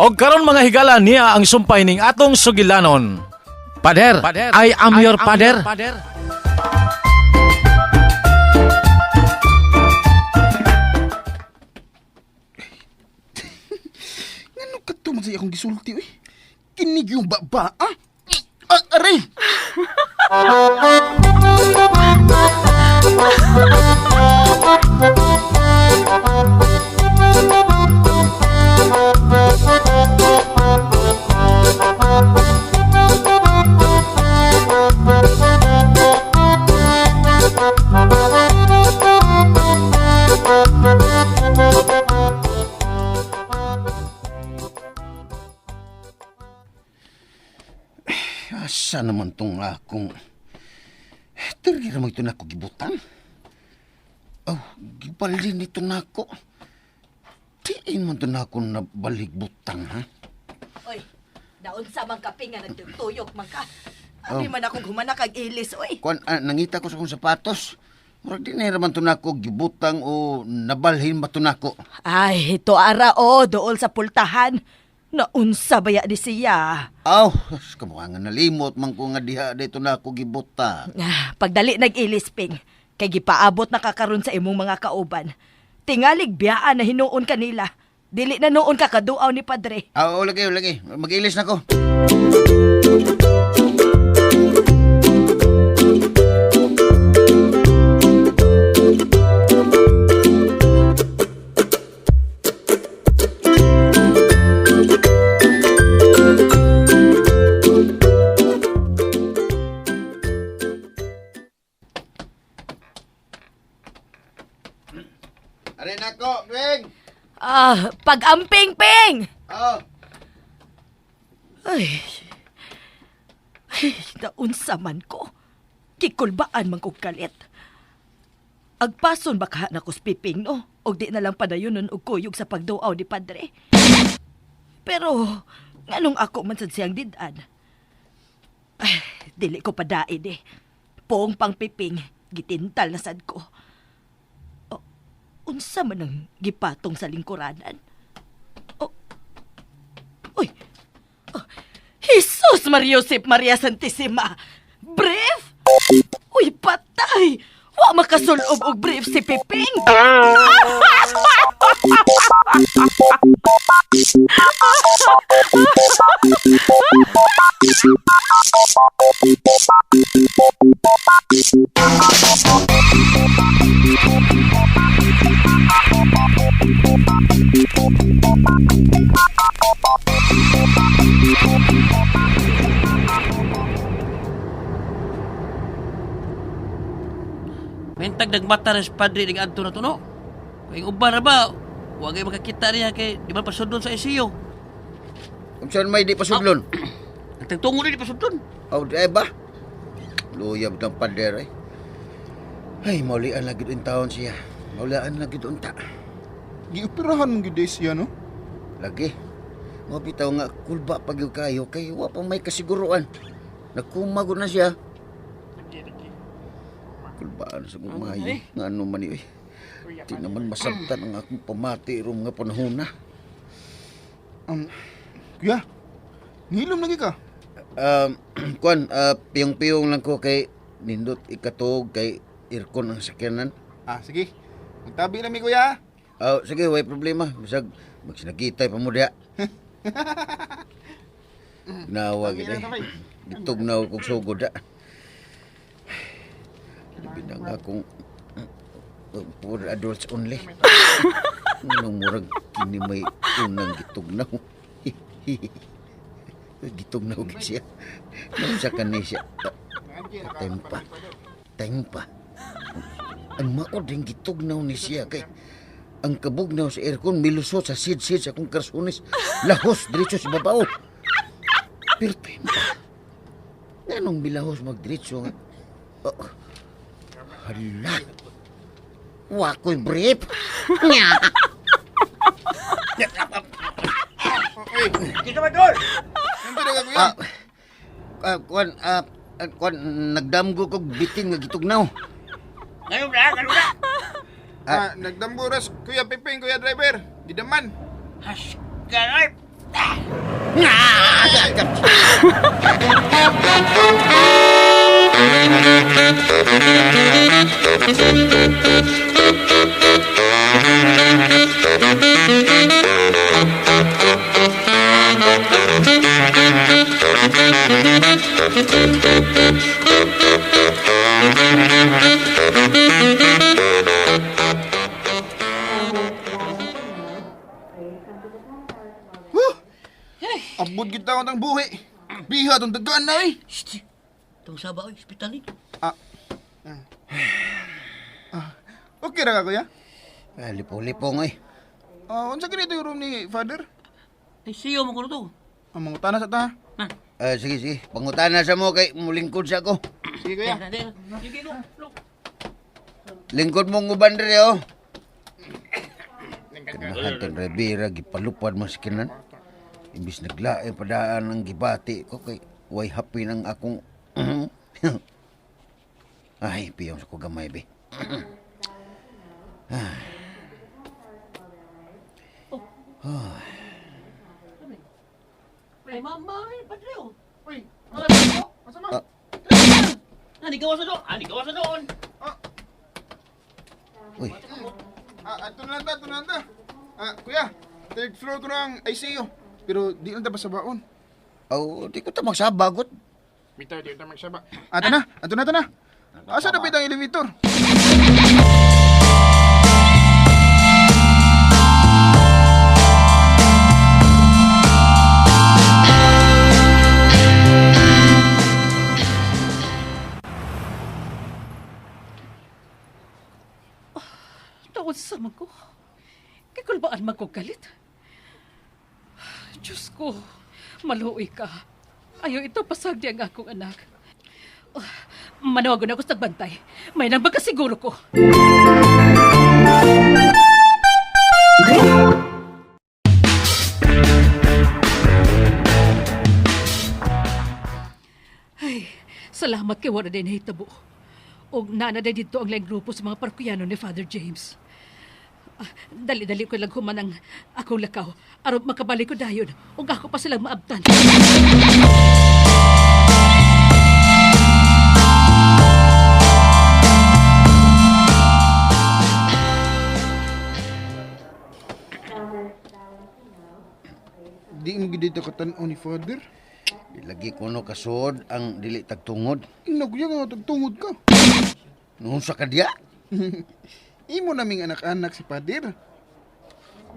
Og karon mga higala niya ang sumpay ning atong sugilanon. Pader, I am your pader. Ngano ka to man sa akong gisulti oy? Kinig yung baba, ah? Ah, aray! Asa naman tong akong... Tirgi naman ito nako gibutan. Oh, gibalin nito nako. Tiin man ito nako na butang, ha? Oy, daon sa mang kape nga nagtuyok man ka. Abi man akong humanak ang ilis, oy. Kuan, ah, nangita ko sa akong sapatos. Murag di na naman ito nako gibutang o nabalhin ba ito nako. Ay, ito ara o, dool sa pultahan. Naunsa baya ni siya. Aw, kamukha nga nalimot man ko nga diha dito nako gibuta. Ah, pagdali nag-ilis, Ping. Kay gipaabot na kakaron sa imong mga kauban. Tingalig biyaan na hinuon kanila. Dili na noon kakaduaw ni Padre. Ah, oo, lagi, lagi. Mag-ilis na ko. Are nako, Weng! Ah, pag-amping, Ping! Oh, Ay, ay, naunsa man ko. Kikulbaan man kog kalit. Agpason baka na ko piping, no? Og di na lang padayonon og kuyog sa pagduaw ni Padre. Pero, nganong ako man sad siyang didan? Ay, dili ko padaid eh. Poong pang piping, gitintal na sad ko. O, unsa man ang gipatong sa lingkuranan? O, uy, Jesus Mariosep Maria Santissima! Brief? Uy, patay! Wa makasulob og brief si Piping! Mentag nagmata na si Padre ning adto na to, no? Kung uban na ba, huwag kayo makakita niya kay di man pasudlon sa ICU. Kung saan may di pasudlon? Ang tagtungo di pasudlon. Oh, di ba? Luyab ng pader eh. Ay, maulian lagi doon taon siya. Maulian lagi doon ta. Gioperahan mong gyud siya, no? Lagi. Mga bitaw nga, kulba pag yung kayo, kay wa pa may kasiguruan. Nagkumago na siya. Kulbaan sa kumayo. Nga ano man yun eh. Di naman masabtan ang akong pamati ro mga panahon na. Kuya, ngilom lagi ka. Kuan, piyong-piyong lang ko kay nindot ikatog kay aircon ang sakyanan. Ah, sige. Magtabi lang mi, kuya. Oh, sige, way problema. Bisag magsinagitay pa mo diha. Nawa gid eh. Gitugnaw kog sugod da. Labi na nga kung for adults only. Nung murag kini may unang gitugnaw. Gitugnaw gid siya. Nung sa kani siya. Tempa. Tempa. Ang maod rin gitugnaw ni siya kay ang kabugnaw sa aircon milusot sa sid-sid sa akong karsunis. Lahos diretso sa babaw. Pero tempa. Nganong bilahos magdiretso nga? Oh. Hala. Wako'y brief. Nya. Kita ba, Dol? Nandito na ka, kuya. Ah, ah, kuan, kuan, nagdamgo kog bitin nga gitugnaw. Ngayon na, ganun na. Ah, nagdamburas, Kuya Piping, Kuya Driver. Gidaman. Has, ganay. Huh! Abot kita ko tang buhi. Biha tong dagaan na eh. Shh! Itong saba, oy, hospital eh. Okay ra ka kuya? Ah, lipo-lipong eh. Ah, unsa kini yung room ni father? Ay, siyo mo ko to. Ang mangutana sa ta. Ha? Ah, sige, sige. Pangutana sa mo kay mulingkod sa ako. Sige kuya. Sige, go. Go. Lingkod mong uban diri oh. Kanahan tong Rivera, gipalupad mas kinan. Imbis naglae padaan ang gibati ko kay way happy nang akong Ay, piyong sa ko gamay be. Ay, mama, ay, padre, oh. Uy, Mga asa man? Ah. Ah, ligaw sa doon. Ah, ligaw sa doon. Uy, Ah, ato na lang ta, ato na lang ta. Ah, kuya, third floor ko na ang ICU. Pero di lang ta basabaon. oh, di ko ta magsabagot. Bitaw, di ta magsaba. Ato na, ato na, ato na. Asa na ang elevator? Taon sa man ko. Kikulbaan man ko galit. Diyos ko, maluoy ka. Ayaw ito pasagdi ang akong anak. Oh, manawagon ako sa tagbantay. May nang siguro ko. Ay, salamat kay wala din nahitabo. Og nana day dito ang laing grupo sa mga parokiyano ni Father James. Ah, dali-dali ko lang human ang akong lakaw. Aron makabalik ko dayon. Ug ako pa silang maabtan. Di mo gid dito katan-o ni father. Di lagi ko no kasuod ang dili tagtungod. Ina kuya nga tagtungod ka. Noon sa kadya, Imo naming anak-anak si father.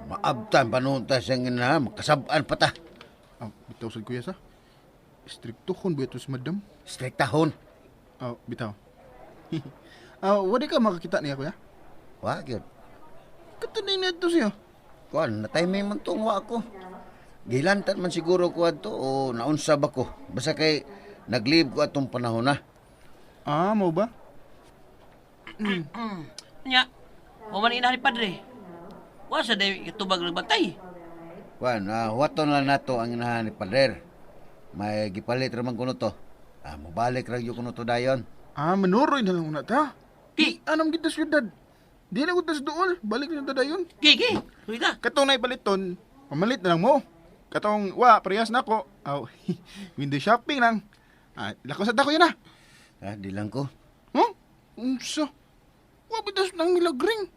maabtan pa noon ta siyang ina, makasab-an pa ta. Ah, bitaw sad kuya sa. Striktohon ba ito si madam? Striktahon. Ah, bitaw. Ah, wala ka makakita niya kuya? Wa gyud. Katunay na ito siya. Kuan, na-timing man tong wa ako. Gilantan man siguro ko adto o naunsa ba ko. Basta kay nag-leave ko atong panahon na. Ah, mau ba? Nya, human ina ni padre. Wa sa day tubag ng bantay. Kuan, huwaton lang nato ang inahan ni Pader. May gipalit ra man kuno to. Ah, mobalik ra gyud kuno to dayon. Ah, manuroy na lang una ta. Ki, Anam kita syudad. Di na ko tas dool. Balik na ta dayon. ki, ki. Tuloy ka. Katong na ipaliton, pamalit na lang mo. Katong, wa, parehas na ako. Aw, window shopping lang. Ah, lako sa dako yun ah. Ah, di lang ko. Huh? Unsa? Wa bitas nang milagring.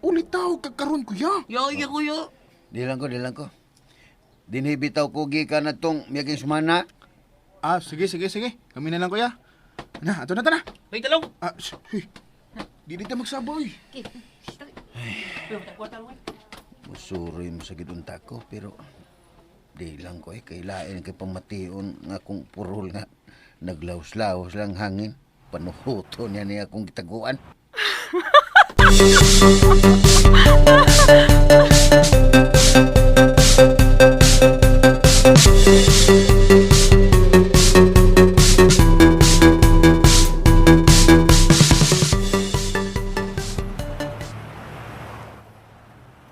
Ulitaw ka karon kuya. Yo, yo, kuyo. Di lang ko, di lang ko. Dinhi bitaw ko gikan atong miyaging sumana. Ah, sige, sige, sige. Kami na lang kuya. Na, ato na ta na. May talong. Ah, hey. Di dito magsaboy. Musuroy mo sa gidunta ko pero di lang ko eh kailain kay pamation nga akong purol nga naglaos-laos lang hangin. Panuhuto niya niya akong gitaguan.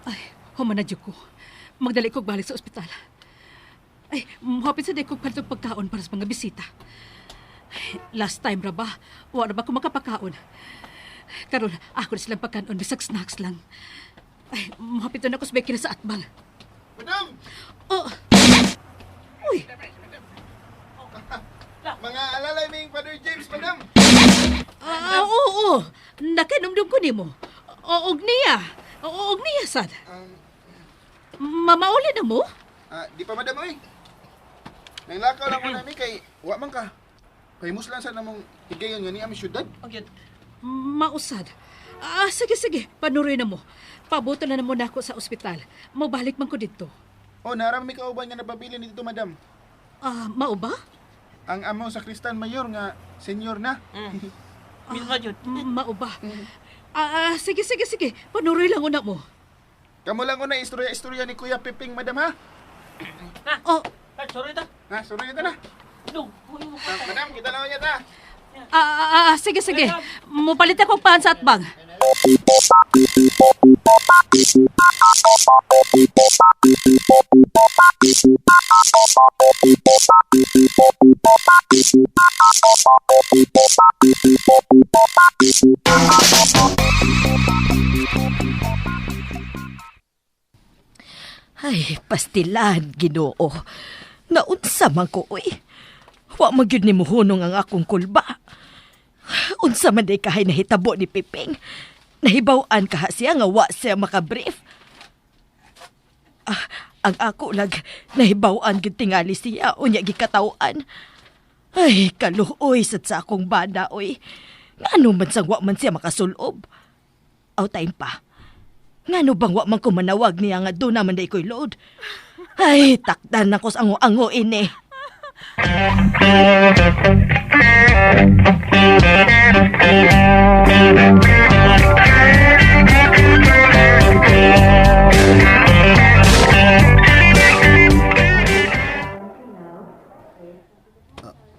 Ay, human na jud ko. Magdali kog balik sa ospital. Ay, muhapit sa day kog palit og pagkaon para sa mga bisita. Ay, last time ra ba? Wa ra ba ko makapakaon? Karon, ako na silang pagkaon bisag snacks lang. Ay, muhapit na ako sa bakery sa Atbang. Madam! Oh, Uy, Mga alalay ming Father James, madam. ah, oo, Nakainumdum ko nimo. Og niya. Og niya sad. Mamauli na mo? Ah, di pa madam oy. Nanglakaw lang ko nami kay wa man ka. Kay muslan sa namong higayon nga niya mi syudad. Okay. Mausad. Ah, sige, sige. Panuroy na mo. Pabuto na na muna ako sa ospital. Mabalik man ko dito. Oh, naram mi kauban nga nababili dito, madam. Ah, mao ba? Ang amo sa Kristan Mayor nga senior na. Misma jud. Mao ba? Ah, sige, sige, sige. Panuroy lang una mo. Kamo lang una istorya-istorya ni Kuya Piping, madam ha. Oh, Ah, sorry ta. Ha, sorry ta na. No, kuya mo. Ah, madam, kita lang niya ta. Sige, sige. Mupalit akong paan sa atbang. Ay, pastilan, Ginoo. Naunsa man ko, uy. Wa man gyud ni muhunong ang akong kulba. Unsa man day kahay nahitabo ni Piping. Nahibaw-an kaha siya nga wa siya makabrief. Ah, ang ako lag nahibaw-an gyud tingali siya unya gikataw-an. Ay, kaluoy sad sa akong bana, oy. Ngano man sang wa man siya makasulob. Aw time pa. Ngano bang wa man ko manawag niya nga doon naman day ko'y load? Ay, takdan ako sa ango-ango ini.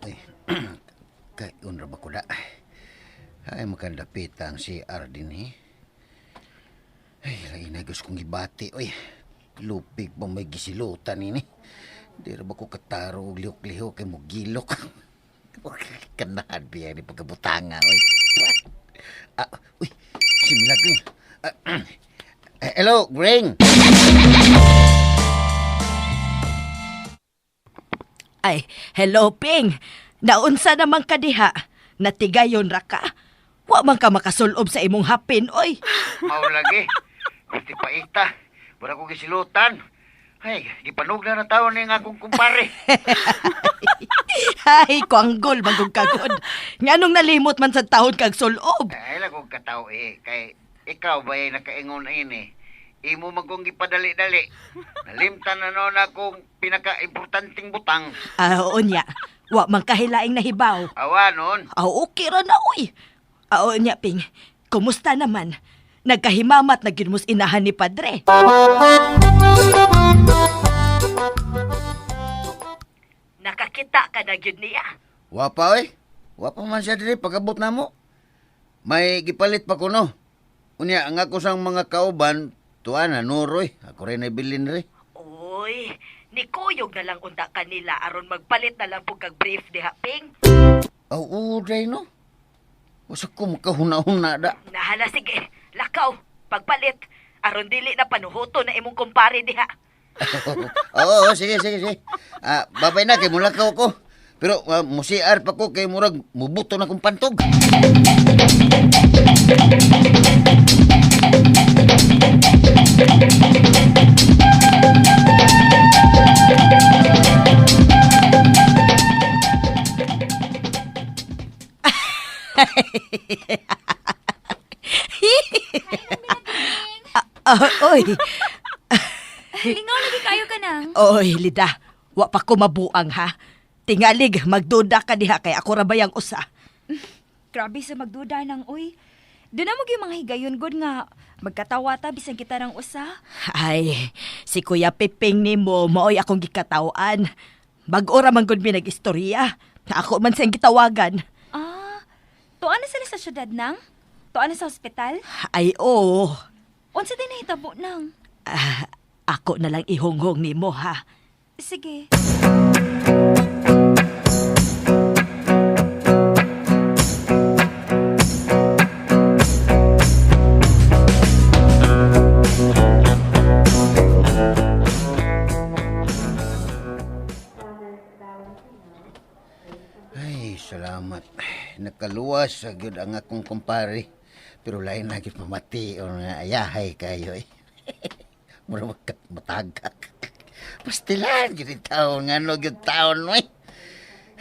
Ay, kay unra ba ko da? Ay, makandapit ang CR din eh. Ay, lain na gusto kong ibati. Uy, lupig pa may gisilutan ini. Di ra ba ko kataro og lihok-lihok kay mo gilok. Kanahan biya ni pagkabutanga. Uy. Ah, uy, si Milagro. Ah, eh, hello, Greng. Ay, hello, Ping. Naunsa naman ka diha? Natigayon ra ka. Wa man ka makasulob sa imong hapin, oy. Mao lagi. Gusti paita. Wala ko gisilutan. Ay, gipanugna na taon ni nga akong kumpare. Ay, kuanggol magong kagod. Nganong nalimot man sa taon kag sulob? Ay, lang kong katao eh. Kay ikaw ba ay nakaingon ini? Imo man kong gipadali-dali. Nalimtan na noon akong pinaka-importanting butang. Ah, oo niya. Wa man kahilaing nahibaw. Awa noon. Ah, okay ra na, oy. Ah, oo niya, Ping. Kumusta naman? Nagkahimamat na gyud mos inahan ni Padre. Nakakita ka na gyud niya. Wapa oy. Wapa man siya diri pagabot na mo. May gipalit pa ko no. Unya ang ako sang mga kauban tuwa na nuroy. Ako rin ay bilin ri. Oy, nikuyog na lang unta kanila aron magpalit na lang pug kag brief diha, Ping. Aw uday no. Wasa ko makahuna-huna da. Nahala sige, lakaw, pagpalit aron dili na panuhoto na imong kumpare diha. Oo, oo, sige, sige, sige. Ah, babay na kay mulakaw ko. Pero musiar pa ko kay murag mubuto na kong pantog. Ah, oy, Lingaw lagi kayo ka nang. oy, Lida, wa pa ko mabuang ha. Tingalig, magduda ka diha kay ako ra bayang usa. Grabe sa magduda nang uy. Doon na mo gyud mga higayon gud nga magkatawa ta bisan kita nang usa. Ay, si Kuya Piping nimo maoy akong gikatawan. Bag-o ra man gud mi nag-istorya. Ako man siyang gitawagan. Ah, tuan na sila sa syudad nang? Tuan na sa ospital? Ay, oo. Unsa din nahitabo nang? Ah, ako na lang ihonghong nimo ha. Sige. Salamat. Nakaluwas sa gyud ang akong kumpare. Pero lain na gyud pamati o nga ayahay kayo eh. Mura matagak. Pastilan gyud yung taon nga no gyud taon oy.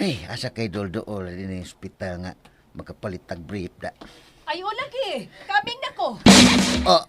Ay, asa kay dol-dool din yung ospital nga makapalitag brief da. Ay, o lagi. Kaming na ko. Oh.